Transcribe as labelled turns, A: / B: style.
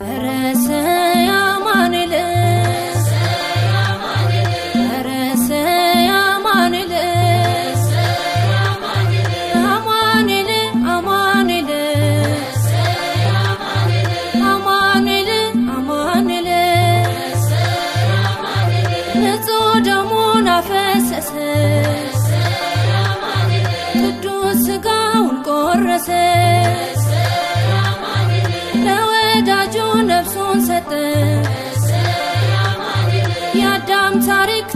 A: ረሰ አማኑኤል፣ ረሰ አማኑኤል፣ አማኑኤል፣ አማኑኤል፣ አማኑኤል፣ አማኑኤል፣ ንጹሕ ደሙን አፈሰሰ፣ ቅዱስ ሥጋውን ቆረሰ፣ ለወዳጁ ነፍሱን ሰጠ። የአዳም ታሪክ